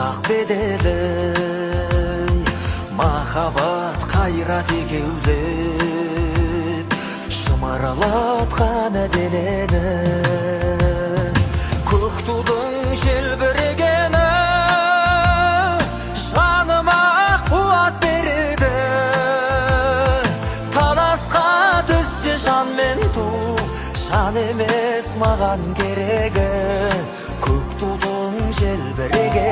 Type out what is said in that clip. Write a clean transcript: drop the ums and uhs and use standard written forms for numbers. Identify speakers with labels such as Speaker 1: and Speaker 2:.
Speaker 1: Асқақ беделі, махаббат, қайрат екеулеп шымырлатқан денені. Көк тудың желбірегені жаныма қуат береді. Таласқа түссе жан мен ту, жан емес маған керегі, көк тудың желбірегені.